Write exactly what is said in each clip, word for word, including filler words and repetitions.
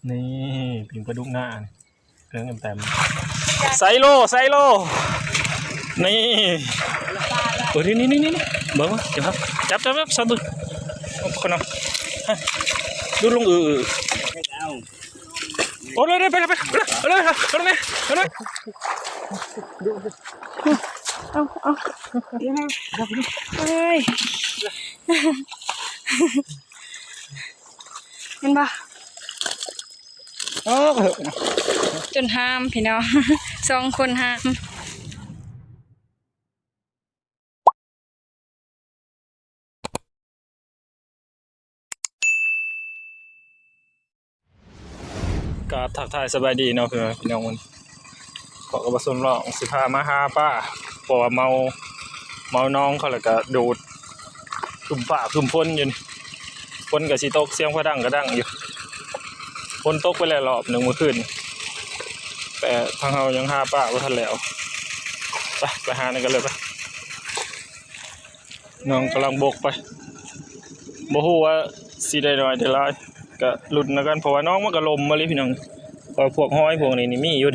นี่ ปิ้งปลาดุกหน้านี่ เครื่องเต็มๆ ไซโล ไซโล นี่ โอ้ย นี่ นี่ นี่ นี่ เบิ่งมา เดี๋ยวครับ จับ จับ จับ สองตัว คนเอา ฮะ ดูลง เออ เออ โอ้ย เร็วๆ ไป ไป ไป เร็วๆ ไป เร็วๆ ไป เร็วๆ ไป เร็วๆ ไป เอา เอา เดี๋ยวนะ เดี๋ยวนะ เอ้ย เห็นปะ โอ้ จนห้ามพี่น้อง สองคนห้าม ก็ทักทายสบายดีเนาะพี่น้อง พี่น้องมัน ขอกระบะส้นลองสิพามาหาปลา เพราะว่าเมา เมาน้องเขาแล้วก็ดูด ครึ้มฟ้าครึ้มฝนอยู่นี่ ฝนก็สิตก เสียงฟ้าดังก็ดังอยู่ ฝนตกไปแล้วรอบหนึ่งเมื่อคืน แต่ทางเฮายังหาปลาบ่ทันแล้ว ไป ไปหานั่นกันเลยไป น้องกำลังบกไป บ่ฮู้ว่าสิได้น้อยได้หลาย ก็ลุ้นแล้วกัน เพราะว่าน้องมันก็ลมมาเลยพี่น้อง เพราะพวกหอยพวกนี้นี่มีอยู่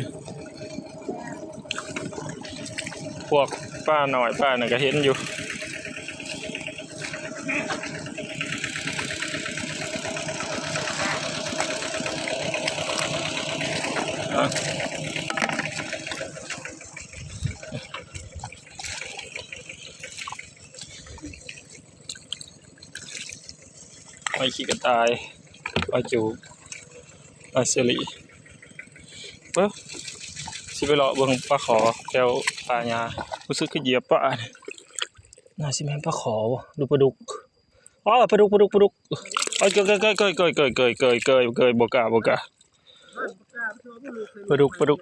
พวกปลาน้อยปลานั่นก็เห็นอยู่ อ่ะ หอยขี้กระต่าย ปลาจูบ ปลาสลิด เอ้อ สิไปเลาะเบิ่งปลาขอแถวป่าหญ้า รู้สึกคือเหยียบปลา น่าสิแม่นปลาขอบ่ หรือปลาดุก อ๋อ ปลาดุก ปลาดุก ปลาดุก เอ้ย เกย เกย เกย บ่กล้า บ่กล้า ปลาดุก ปลาดุก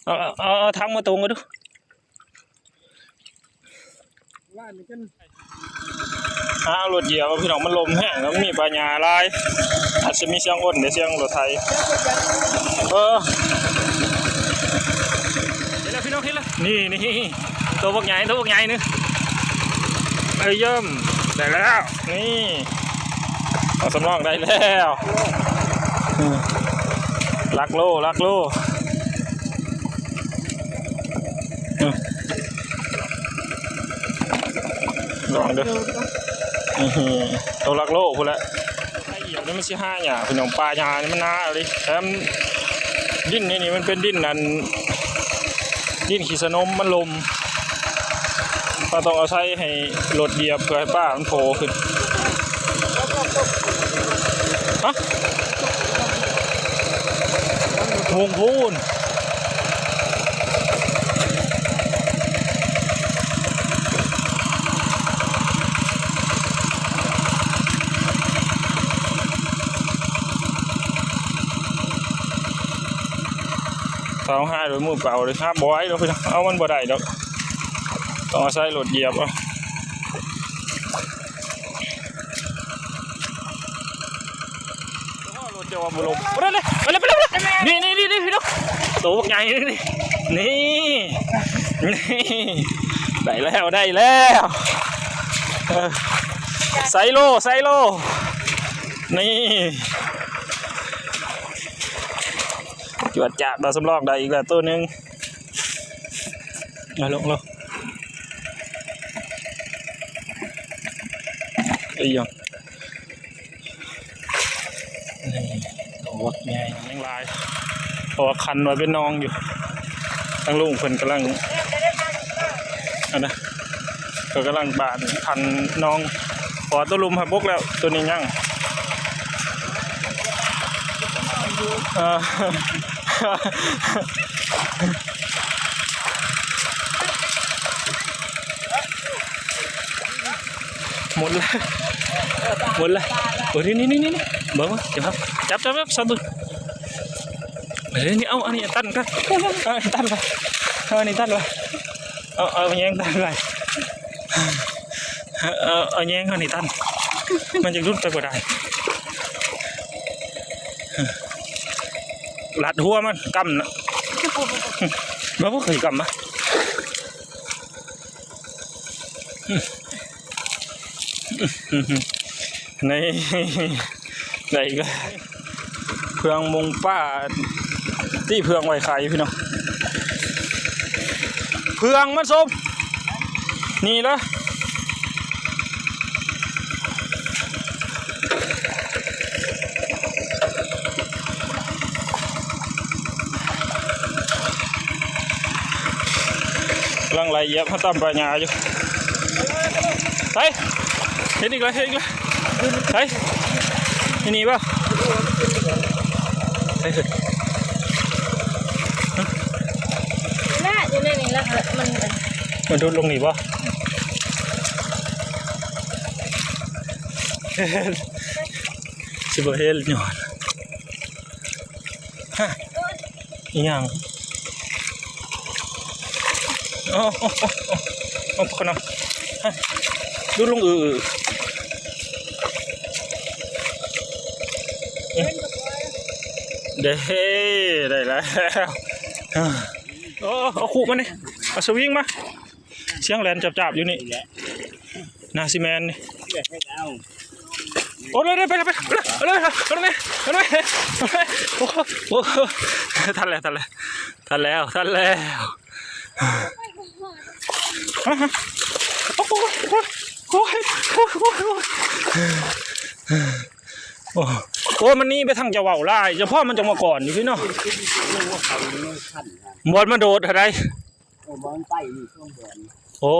เอา เอา เอา เอาถังมาตรงกันดู อ้าว รถเหยียบพี่น้อง มันลมแฮงแล้วมันมีป่าหญ้าหลาย อาจสิมีเสียงคนเด้ เสียงรถไถ เออ เห็นแล้วพี่น้อง เห็นแล้ว นี่ นี่ ตัวบักใหญ่ ตัวบักใหญ่นึง เอ้ย เยิ่ม ได้แล้ว นี่ เอาสำรองได้แล้ว อืม หลักโล หลักโล อืม ลองเด้อ อื้อหือ ตัวหลักโลพุ้นแหละ ไอ้เหี่ยวนี่มันสิหายากพี่น้อง ป่าหญ้านี่มันหนาเลย แถมดินนี่ นี่มันเป็นดินอัน ดินขี้สนมมันลม ก็ต้องอาศัยให้รถเหยียบเพื่อให้ปลามันโผล่ขึ้น ฮะ โฮงพูน เขาหาด้วยมือเปล่าเลยครับ บ่ไหวดอกพี่น้อง เอามันบ่ได้ดอก ต้องอาศัยรถเหยียบเอา รถจะว่าบ่ลง ไปเลย ไปเลย ไปเลย ไปเลย นี่ นี่ นี่ นี่ พี่น้อง ตัวบักใหญ่นี่ นี่ นี่ ได้แล้ว ได้แล้ว เออ ไซโล ไซโล นี่ จวดจ้าด บ่าวสำรองได้อีกแล้วตัวหนึ่ง เอาลง ลง เอ้ย นี่ ตัวบักใหญ่ ยังหลาย เพราะว่าคันไว้เป็นหนองอยู่ ทางลุงเพิ่นกำลัง อันนะ ก็กำลังบานคันหนอง เพราะว่าตัวลุมหักบกแล้ว ตัวนี้ยัง เออ หมดแล้ว หมดแล้ว โอ้ย นี่ นี่ นี่ นี่ เบิ่งมา เดี๋ยวครับ จับ จับ จับ สองตัว เฮ้ย นี่ เอา อันนี้ตันกัน เอา อันนี้ตันไป เอา อันนี้ตันไป เอา เอาแยงตันไป เอา เอาแยงอันนี้ตัน มันจะหลุดไปบ่ได้ รัดหัวมัน กำนะ บ่ บ่เคยกำนะ นี่ ได้อีกแล้ว เพื่องมงป้า ตี้เพื่องไว้ขายอยู่พี่น้อง เพื่องมันส้ม นี่ละ กำลังไล่เหยียบมาตามป่าหญ้าอยู่ ไป เห็นอีกแล้ว เห็นอีกแล้ว ไป นี่ นี่ป่ะ ไปเถอะ น่าอยู่ในนี้แล้วค่ะ มัน มันดูดลงนี่ป่ะ สิบ่เห็นย้อน ฮะ อีหยัง โอ้ โอ้ โอ้ โอ้ โอ้ คนเอา ฮะ ดูดลง เออ เออ เด้ ได้แล้ว โอ้ เอาคู่มานี่ เอาสวิงมา เสียงแล่นจับๆอยู่นี่ น่าสิแม่นนี่ โอ้ เลย เลย ไปเลย ไปเลย ไปเลย ไปเลย ไปเลย ไปเลย โอ้โห โอ้โห ทันแล้ว ทันแล้ว ทันแล้ว ทันแล้ว โอ้โห โอ้โห โอ้โห โอ้โห มันหนีไปทางเจ้าเว้าหลาย เฉพาะมันจังมาก่อนอยู่พี่เนาะ บอลมาโดดอะไร โอ้ บ่มันไปนี่ช่วงเดือน โอ้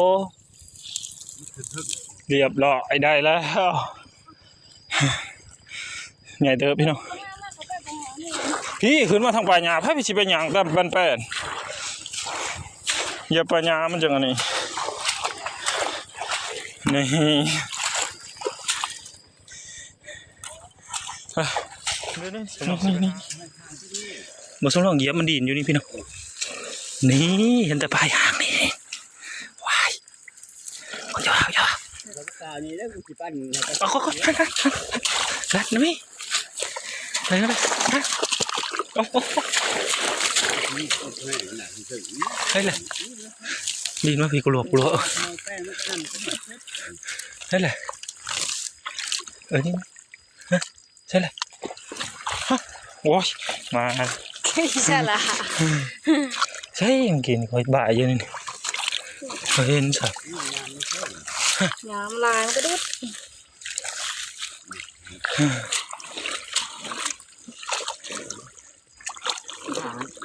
เรียบร้อยได้แล้ว ใหญ่เติบพี่น้อง พี่ขึ้นมาทางป่าหญ้า พาพี่สิไปหยังตามปันแป้น อย่าป่าหญ้ามันจังอันนี้ นี่ อ่ะ นี่ นี่ นี่ บ่สมลองเหยียบมันดินอยู่นี่พี่น้อง นี่ เห็นแต่ปลายหางนี่ ว้าย เอาเยอะ เอาเยอะ ตานี่แล้วกูสิปั้น เอา เอา เอา รัดนะพี่ ไปกันเลย รัด เอา เอา เอา นี่โคตรแม่งนะ เฮ้ยเลย ดินมาพี่ กูหลวก กูหลวก เอาแป้งมาขั้น เฮ้ยเลย เออ นี่ ฮะ ใช่เลย ฮะ โอ้ย มา ใช่ละ ใช่ เมื่อกี้นี่ก็บ่ายอยู่นี่ เห็นสัตว์ น้ำลายมันก็ดูด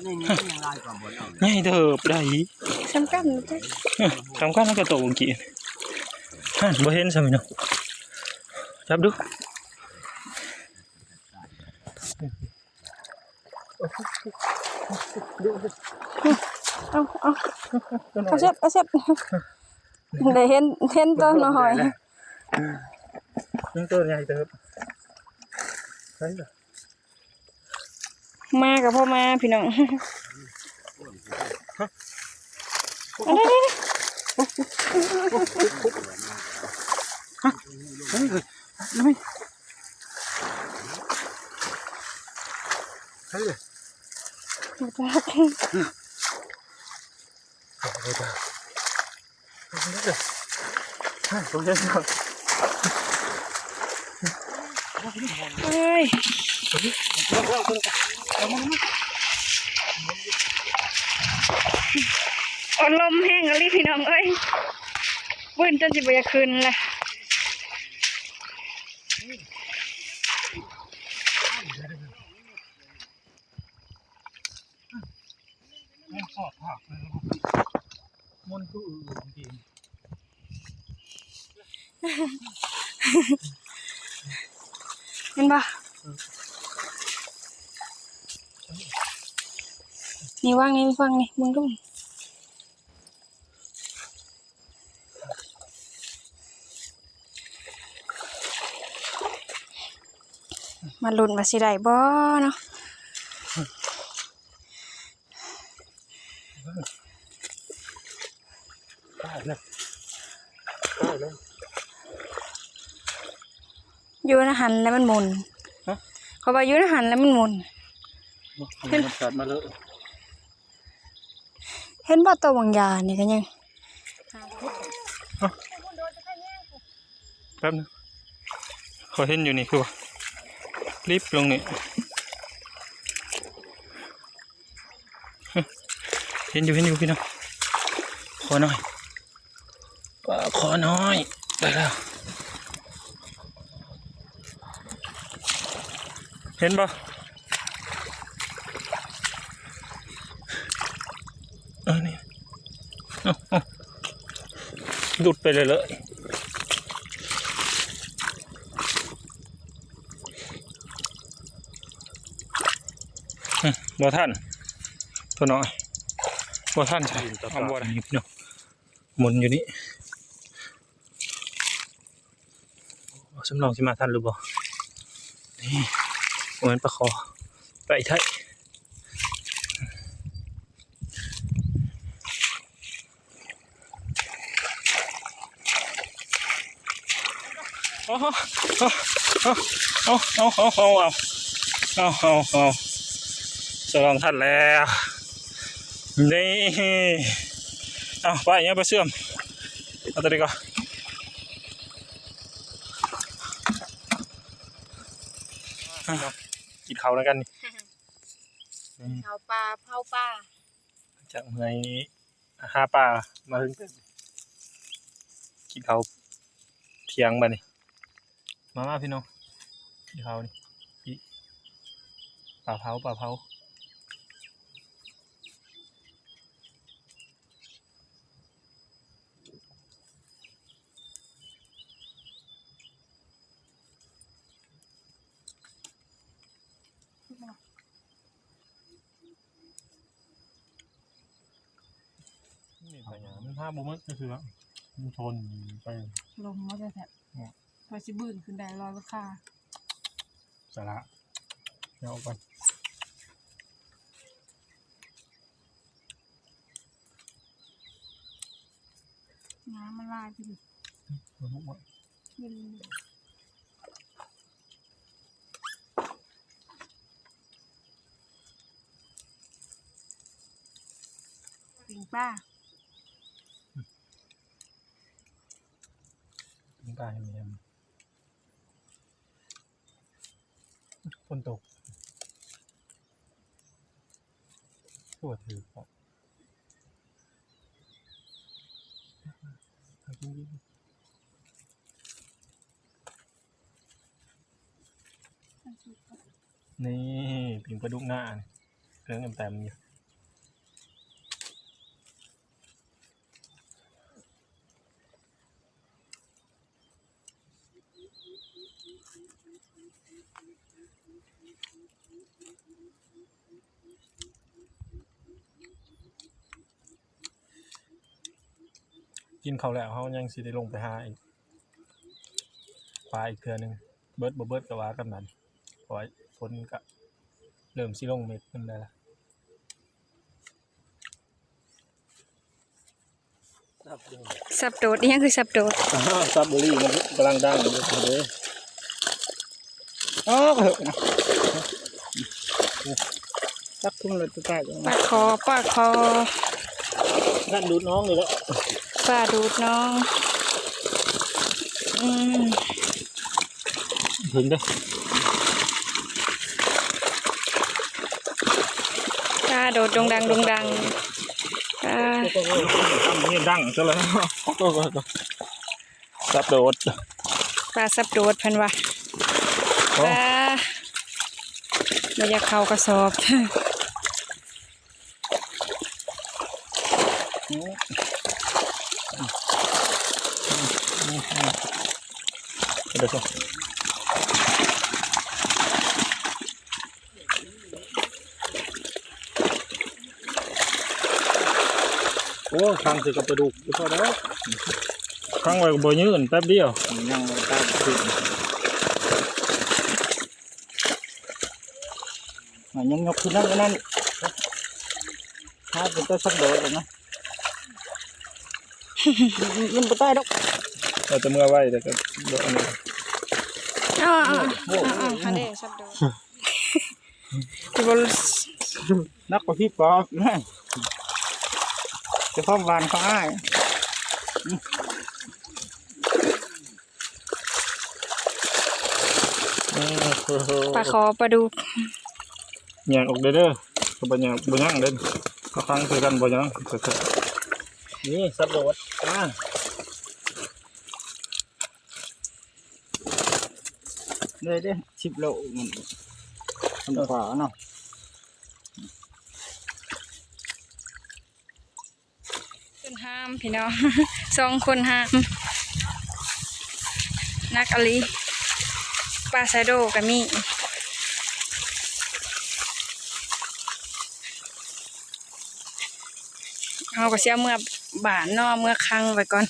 นี่นี่ยังลายกว่าบนเอา ใหญ่เติบได้ สำคัญนะจ๊ะ เออ สำคัญแล้วก็โตเมื่อกี้ ฮะ บ่เห็นซ้ำเนาะ จับดู เอา เอา เอาเช็ด เอาเช็ด ได้เห็น เห็นตัวน้อย นี่ตัวใหญ่เติบ ใช่เหรอ มากับพ่อมาพี่น้อง เอาได้ เฮ้ย เฮ้ย บ่จัก เฮ้ย โอ้ ลมแฮงอีหลีพี่น้องเอ้ย วื่นจนสิบ่อยากขึ้นละ มันคืออื่นจริง เห็นปะ นี่วางนี่ วางนี่ มึงดู มาลุ้นว่าสิได้บ่เนาะ ได้แล้ว ได้แล้ว อยู่ในหั่นแล้วมันหมุน ฮะ เขาว่าอยู่ในหั่นแล้วมันหมุน มันกัดมาเลย เห็นบ่ ตัวบางอย่างนี่ก็ยัง แป๊บนึง เขาเห็นอยู่นี่คือว่าลิบลงนี่ เห็นอยู่ เห็นอยู่พี่น้อง ขอหน่อย ปลาขอน้อย ไปแล้ว เห็นปะ เออ นี่ เอา เอา หลุดไปเลยเลย อืม บ่ทัน ตัวน้อย บ่ทันใช่ เอาบ่ได้ นี่พี่น้อง หมุนอยู่นี่ สำรองสิมาทันหรือบ่ นี่ โอ้ย ปลาคอ ไปไทย โอ้โห เอา เอา เอา เอา เอา เอา เอา เอา สำรองทันแล้ว นี่ เอา ไป เนี่ย ไปเชื่อม เอาตัวนี้ก่อน กินข้าวแล้วกันนี่ เผาปลา เผาปลา จากเมื่อยหาปลามาถึง กินข้าวเที่ยงบัดนี้ มา มาพี่น้อง กินข้าวนี่ กินปลาเผา ปลาเผา นี่ไปหยัง มันหาบ่หมดก็คือว่ามันชนไป ลมมันจะแทบ อืม พอสิบืนขึ้นได้ลอยราคา สาระ เอาออกไป น้ำมันลายไปดิ มันลุกวะ อืม ปิ้งปลา ปิ้งปลาให้มัน ฝนตก ทั่วถือของ นี่ ปิ้งปลาดุกหน้านี่ เครื่องเต็มๆอยู่ กินข้าวแล้ว เฮายังสิได้ลงไปหาอีก ปลาอีกเทื่อหนึ่ง เบิดบ่เบิดก็ว่ากันบัดนี้ เพราะว่าฝนก็เริ่มสิลงเม็ดนำแล้วล่ะ สับโดด อีหยังคือสับโดด อ่า สับเบอร์รี่มันกำลังดังอยู่เด้อ อ๋อ ก็เหอะนะ สักทุ่มเลยตัวใต้ ปลาคอ ปลาคอ นั่นดูดน้องเลยละ ปลาดูดน้อง อืม ถึงเด้อ ปลาโดดดงดังดงดัง ปลา นี่ดังซะแล้ว สับโดด ปลาสับโดดเพิ่นว่า โอ้ ปลา บ่อยากเข้ากระสอบ เดี๋ยวก่อน โอ้ ค้างใส่กับปลาดุกอยู่พอแล้ว ค้างไว้ก็บ่ยืน แป๊บเดียว ยังบ่ได้ขึ้น อ่ะ ยังยกขึ้นนั่นนั่น ถ้าเป็นต้นสักโดดเลยนะ มันบ่ตายดอก เราจะเมื่อไหวแต่ก็โดดอันนี้ อ๋อ อ๋อ อ๋อ อ๋อ อันนี้สับโดด ที่บ่ นักกว่าพี่ปอบนะ จะพร้อมหวานเขาอ้าย อืม อืม ปลาขอปลาดุก แยกออกเด้อเด้อ ก็บ่แยกบ่ย่างเด้อ เขาขังใส่กันบ่ย่าง นี่สับโดด อ่า เลยเด้อ สิบโลมัน มันขวาเนาะ คนห้ามพี่น้อง สองคนห้าม นักอหลี ปลาชะโดก็มี เฮาก็สิเอาเมือบ้านเนาะ เมือขังไว้ก่อน